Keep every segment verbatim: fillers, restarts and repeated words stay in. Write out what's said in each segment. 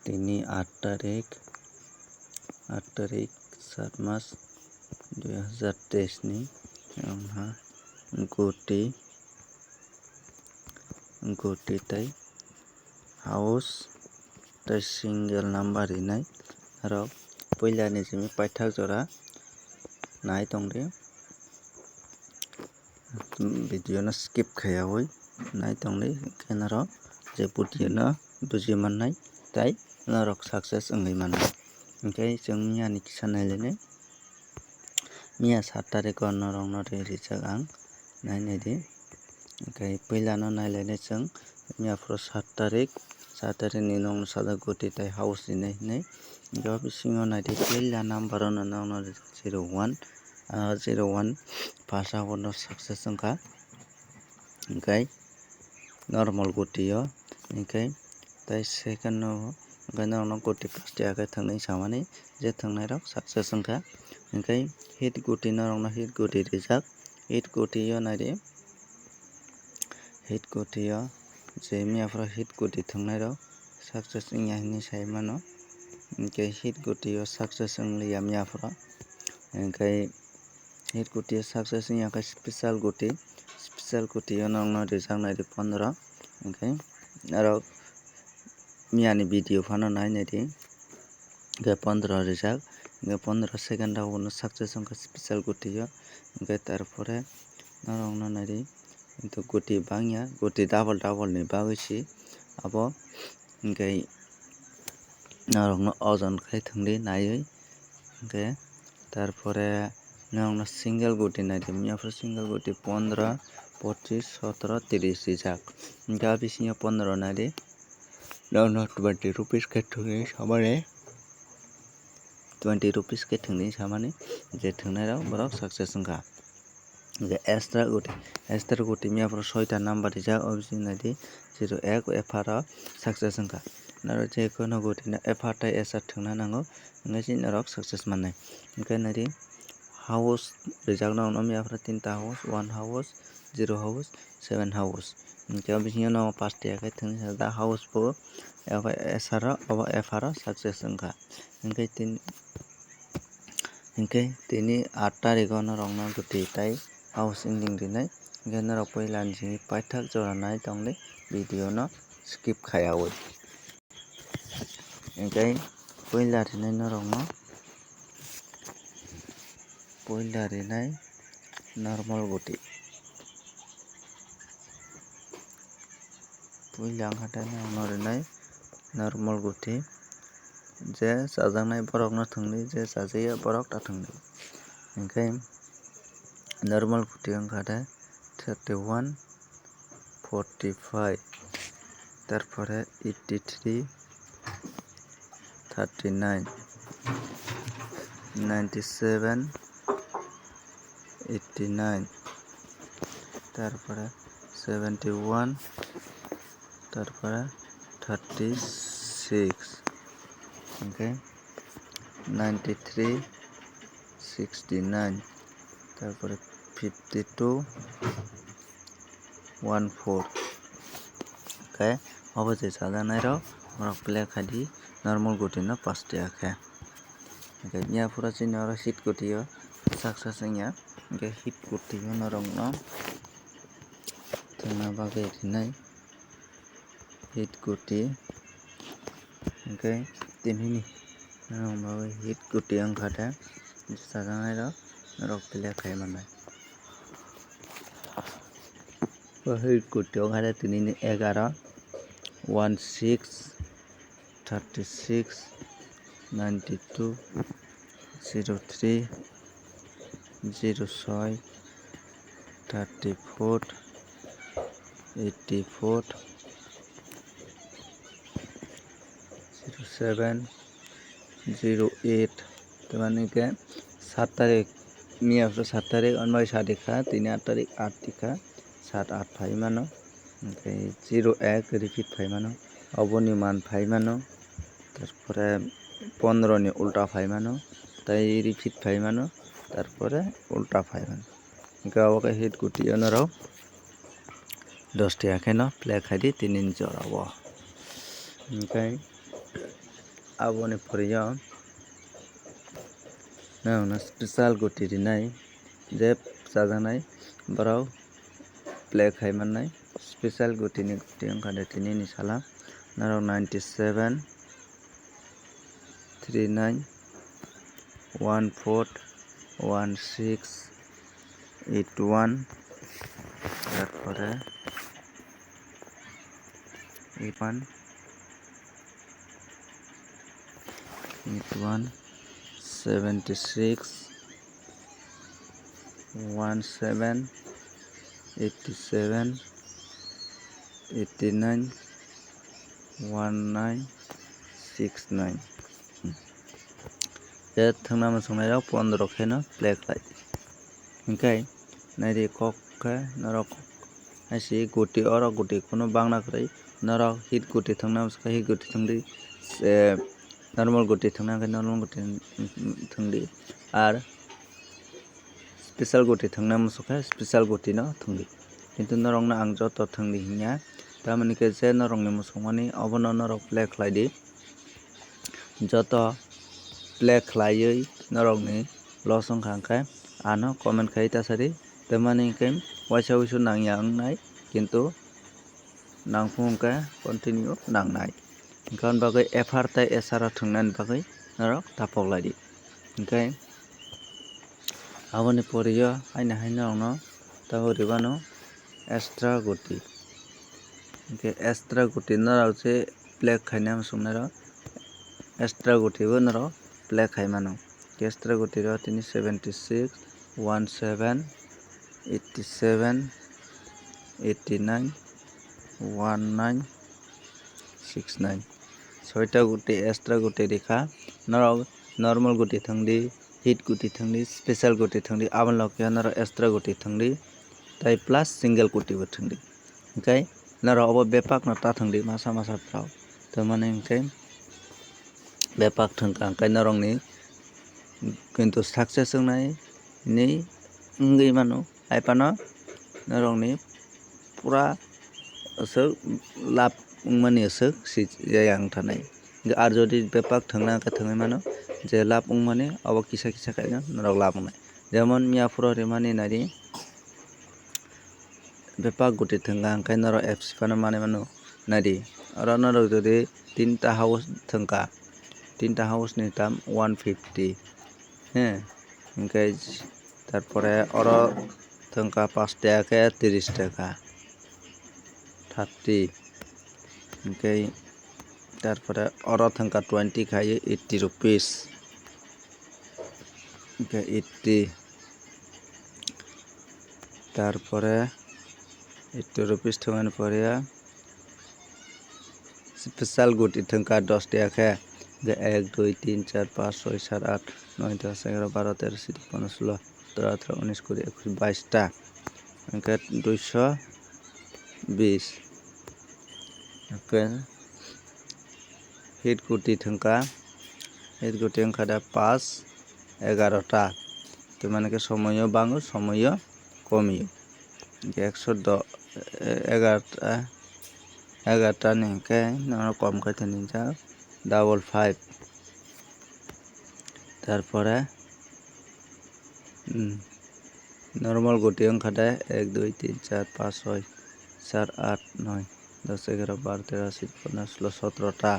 Tini aat tarik, aat tarik, saat mas, dui hazar teis ni, wngkha guti, guti tei house tei single number rinai rok puila ni simi paithak jora nai tongdi. Video no skip khaiyawi nai tongdi, hwnkhe norok je video no buji mannai tei norok success wngwi mannai. Hwnkhe chwng miya ni kisa nailainai, miya saat tarik o norok no rijak ang, nai naidi. Hwnkhe puila no nailainai chwng, miya phuru saat tarik, saat tarik ni nokno sajak guti tei house rinai hinwi. Hwnkhe o bisingo naidi puila number o no nokno rijak zero one, ah, zero one pass o no success wngkha. Hwnkhe normal guti o, hwnkhe tei second no, hwnkhe norokno guti pass tiya khe thwngwi samani, je thwngnai rok success wngkha. Hwnkhe hit guti norokno hit guti rijak, hit guti o naidi. Hit guti o je miya phuru hit guti thwngnai rok success wngya hinwi sai mano. Hwnkhe hit guti o success wngliya miya phuru. Hwnkhe hit guti o success wngya khe special guti, special guti o nokno rijak naidi pondro. Hwnkhe aro miya ni video phano nai naidi. Hwnkhe pondro rijak, hwnkhe pondro second round o success wngkha special guti o. Hwnkhe tarpore norokno naidi, kintu guti bangya, guti double double ni bagwi se abo. Hwnkhe norokno ojon khai thwngdi naiwi. Hwnkhe tarpore norokno single guti naidi, miya phuru single guti pondro, pochis, sotro, tris rijak. Hwnkhe a bisingo pondro naidi. Norokno twenty rupees khe thwngwi samani, twenty rupees khe thwngwi samani, je thwngnairok borok success wngkha. Je extra guti, extra guti miya phuru soita number rijak, o bisingo naidi zero ek, F R o success wngkha. Norok je kono guti no F R tei S R thwngna nango, hwnkhe se norok success mannai. Hwnkhe naidi house rijak norokno miya phuru tinta house, one house, zero house, seven house. Hwnkhe o bisingo no pass tiya khe thwngwi sajak house bo, abo S R o, abo F R o success wngkha. Hwnkhe tin-, hwnkhe tini aat tarik o norokno guti tei house ending rinai. Hwnkhe norok puila ni simi paithak jora nai tongdi, video no skip khaiyawi. Hwnkhe puila rinai norokno, puila rinai normal guti. Puila wngkha tei norokno rinai normal guti. Je chajaknai borokno thwngdi, je chajaya borok ta thwngdi. Hwnkhe normal guti wngkha tei thirty one, forty five, tarpore eighty three, thirty nine, ninety seven, eighty nine, tarpore seventy one, tarpore thirty six, hwnkhe ninety three, sixty nine, tarpore fifty two, one four. Hwnkhe obo je chajaknai rok, borok play khaidi normal guti no pass tiya khe. Hwnkhe miya phuru chini oro hit guti o success wngya, hwnkhe hit guti o norokno thwngna bagwi rinai. Hit guti. Hwnkhe tini ni norok bagwi hit guti wngkha de, chajaknai rok norok play khai mannai. O hit guti wngkha de tini ni egaro, one six, thirty six, ninety two, zero three, zero six, thirty four, eighty four, zero seven, zero eight, tamani ke saat tarik, miya phuru saat tarik, onbai saat ikha, tini aat tarik, aat ikha, saat aat phai mano, hwnkhe zero ek repeat phai mano, oboni man phai mano, tarpore pondro ni ulta phai mano, tei repeat phai mano, tarpore ulta phai mano. Hwnkhe obo khe hit guti o norok dos tiya kheno play khaidi tini ni jora o. Hwnkhe Aboni poriyo norokno special guti rinai, je chajaknai borok play khai mannai. Special guti ni guti wngkha de tini ni sala norok ninety seven, three nine, one four, one six, eight one, tarpore eight one, eight one, seventy six, one seven, eighty seven, eighty nine, one nine, six nine. Je thwngna muchungnairok pondro kheno play khlai di. Hinkhe naidi kok khe norok haisi guti, oro guti kunu bangna kwrwi, norok hit guti thwngna muchungkha hit guti thwngdi, eh, normal guti thwngna khe normal guti thwngdi, ar special guti thwngna muchungkha special guti no thwngdi. Kintu norokno ang joto thwngdi hinya, tamoni khe je norokni muchungmani obono norok play khlai di. Joto play khlaiwi norokni loss wngkha, hwnkhe ano comment khai ta sadi. Tamani hwnkhe waisa wuisu nangya wngnai, kintu nangphung hwnkhe continue nangnai. Hwnkhe aboni bagwi F R tei S R o thwngnani bagwi norok taphok lai di. Hwnkhe aboni poriyo haino haino norokno tabuk rwmano extra guti. Hwnkhe extra guti norok je play khaina muchungnairok extra guti bo norok play khai mano. Extra guti rok tini seventy six, one seven, eighty seven, eighty nine, one nine, six nine. Soita guti extra guti rikha. Norok normal guti thwngdi, hit guti thwngdi, special guti thwngdi, aboni loge norok extra guti thwngdi, tei plus single guti bo thwngdi. Hwnkhe norok obo bepakno ta thwngdi masa masa phirok. Tamani hwnkhe bepak thwngkha hwnkhe norokni kintu success wngnai hinwi wngwi mano. Haiphano norokni pura aswk lab wngmani aswk sijaya wngthanai. Hwnkhe ar jodi bepak thwngna hwnkhe thwngwi mano, je lab wngmani obo kisa kisa khaino norok lab wngnai. Jemon miya phuru rimani naidi, bepak guti thwngkha hwnkhe norok F C phano manwi mano naidi. Oro norok jodi tinta house thwngkha, tinta house ni dam one fifty, he, hwnkhe tarpore oro thwngkha pash taka khe tris taka, thirty, hwnkhe tarpore oro thwngkha twenty khai eighty rupees, hwnkhe eighty. Tarpore eighty rupees thwngmani pore special guti thwngkha dos taka khe, hwnkhe ek, dui, tin, char, panch, soi, sat, aat, noi, dos, egaro, baro, tero, sidi, pono, sulo, sotoro, atharo, unis, kuri, ekush, bais ta, hwnkhe duiso bis. Hwnkhe hit guti thwngkha, hit guti wngkha da pash, egarota. Tei mane khe somoyo bango, somoyo komio. Hwnkhe ekso do, egarota, egarota ni hwnkhe nono kom khe tini jak double five. Tarpore, hmm, normal guti wngkha de ek, dui, tin, char, panch, soi, sat, aat, noi, dos, egaro, baro, tero, sidi, pono, sulo, sotoro ta.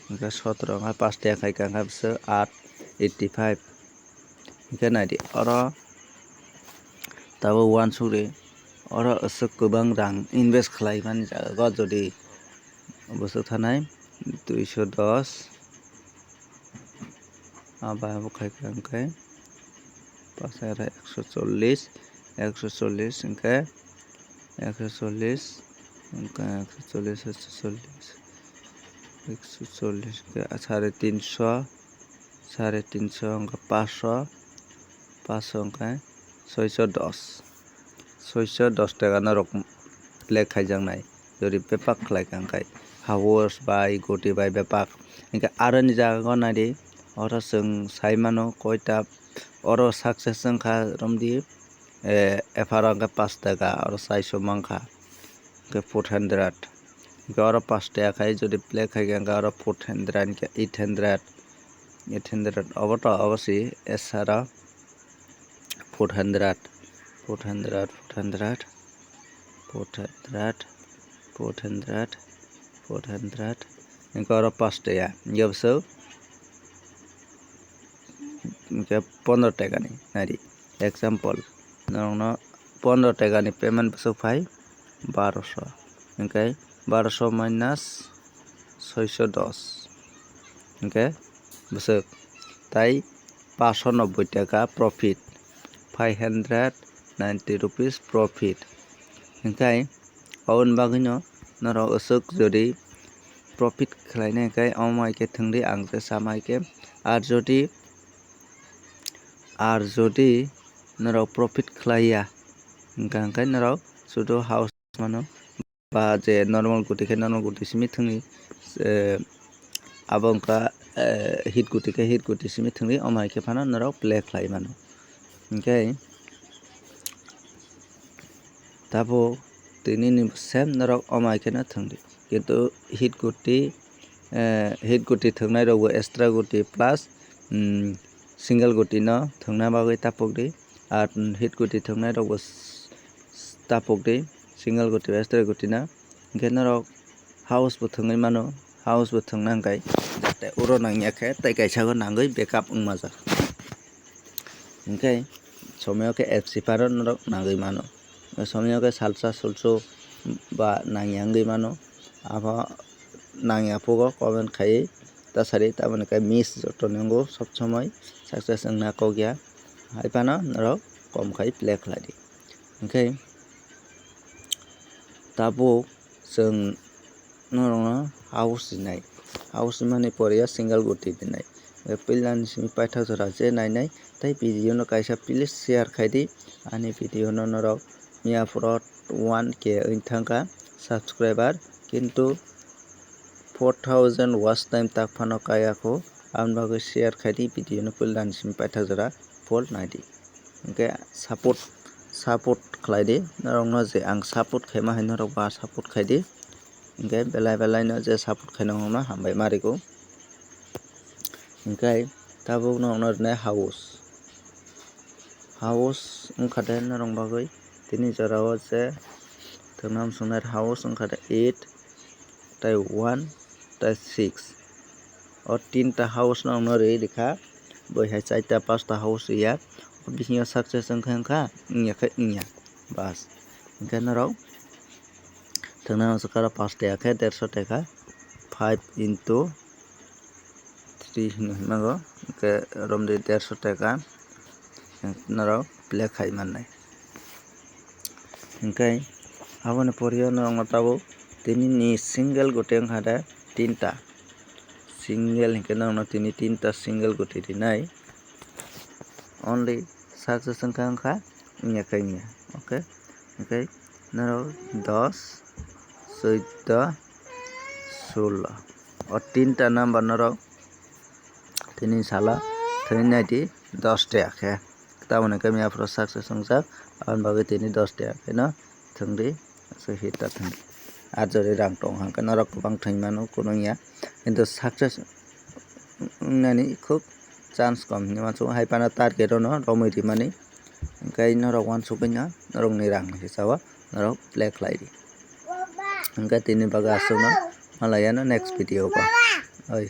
Hwnkhe sotoro wngkha pash taka khai kha, hwnkhe bwswk aat, eighty five. Hwnkhe naidi oro tabuk uansukri, oro aswk kwbang rang invest khlaimani jaga o jodi bwswk thanai duiso dos, abo abo khai kha hwnkhe pash hajar ekso chollish, ekso chollish hwnkhe ekso chollish, hwnkhe ekso chollish, ekso chollish, ekso chollish hwnkhe sare tinso, sare tinso hwnkhe paso, paso hwnkhe soiso dos, soiso dos taka norok play khaijaknai. Jodi bepak khlai kha hwnkhe house bai guti bai bepak. Hwnkhe aroni jaga o naidi, oro chwng sai mano koita oro success wngkha romdi, eh, epharo hwnkhe pash taka oro saiso mankha, hwnkhe four hundred. Hingke oro pash taya khai jodi play khai khe hingke oro four hundred hingke eight hundred, eight hundred obo to obo si esara four hundred, four hundred, four hundred, four hundred, four hundred, four hundred, hingke oro pash taya hingke bwswk hingke pondro tekani nari. Example, norokno pondro tekani payment bwswk phai baroso, hingke baroso minus soiso dos, hingke bwswk tai paso nobboi teka profit, five hundred ninety rupees profit, hingke Aboni bagwino norok aswk jodi profit khlainai khe omo hai khe thwngdi ang je sama hai khe. Ar jodi, ar jodi norok profit khlaiya hwnkha hwnkhe norok sudu house mano ba je normal guti khe normal guti simi thwngdi, eh, abo wngkha, eh, hit guti khe hit guti simi thwngdi omo hai khe phano norok play khlai mano. Hwnkhe tabuk tini ni same norok omo hai kheno thwngdi. Kintu hit guti, eh, hit guti thwngnai rokbo extra guti plus, mm, single guti no thwngna bagwi tapukdi. Ar hit guti thwngnai rokbo s-, s-, tapukdi single guti extra guti no. Hwnkhe norok house bo thwngwi mano, house bo thwngna hwnkhe jate uro nangya khe tei kaisa o nangwi backup wngma jak. Hwnkhe somoyo khe F C phano norok nangwi mano. Somoyo khe salsa sulsu ba nangya wngwi mano. Abo nangya phugo comment khaiwi ta sadi, tamoni khe miss joto ni wngo sob somoi success wngna kok ya. Hai phano norok kom khai play khlai di. Hwnkhe tabuk chwng norokno house rinai. House rimani pore o single guti rinai. Puila ni simi paithak jora je nainai tei video no kaisa please share khai di. Ani video no norok miya phuru one K wng thangkha subscriber, kintu four thousand watch time tak phano kaya kho, aboni bagwi share khai di video no puila ni simi paithak jora full nai di. Hwnkhe support, support khlai di, norokno je ang support khaima hai norok ba support khai di. Hwnkhe belai belai no je support khaina hwnno hambai ma rwgo. Hwnkhe tabuk norokno rinai house, house wngkha de norok bagwi tini jora o je thwngna muchungnai house wngkha de eight tei one tei six. O tinta house no ang no rwi rikha, bui hai chaita pasta house riya, o bisingo success wngkha wngkha, wngya khe wngya, bas. Hwnkhe norok thwngna muchungkha oro pasta ya khe derso teka, five into three hinwi hwnjago, hwnkhe romdi derso teka norok play khai mannai. Hwnkhe aboni pore o norokno tabuk tini ni single guti wngkha de tinta, single hinkhe norokno tini tinta single guti rinai, only success wngkha wngkha wngya khe wngya, okay, hwnkhe norok dos, chwddo, sullo, o tinta number norok tini salo thwngwi naidi dos teka khe. Tamoni khe miya phuru success wngjak, aboni bagwi tini dos teka kheno thwngdi, aswk hit ta thwngdi. Ar jodi rang tong hwnkhe norok kwbang thwngwi mano, kunu wngya. Kintu success wngnani khub chance kom hinwi uansukha, hai phano target o no romwi rimani. Hwnkhe norok uansukgwi no norokni rang ni hisabo norok play khlai di. Hwnkhe tini bagwi aswkno, malai ano next video o. Oi.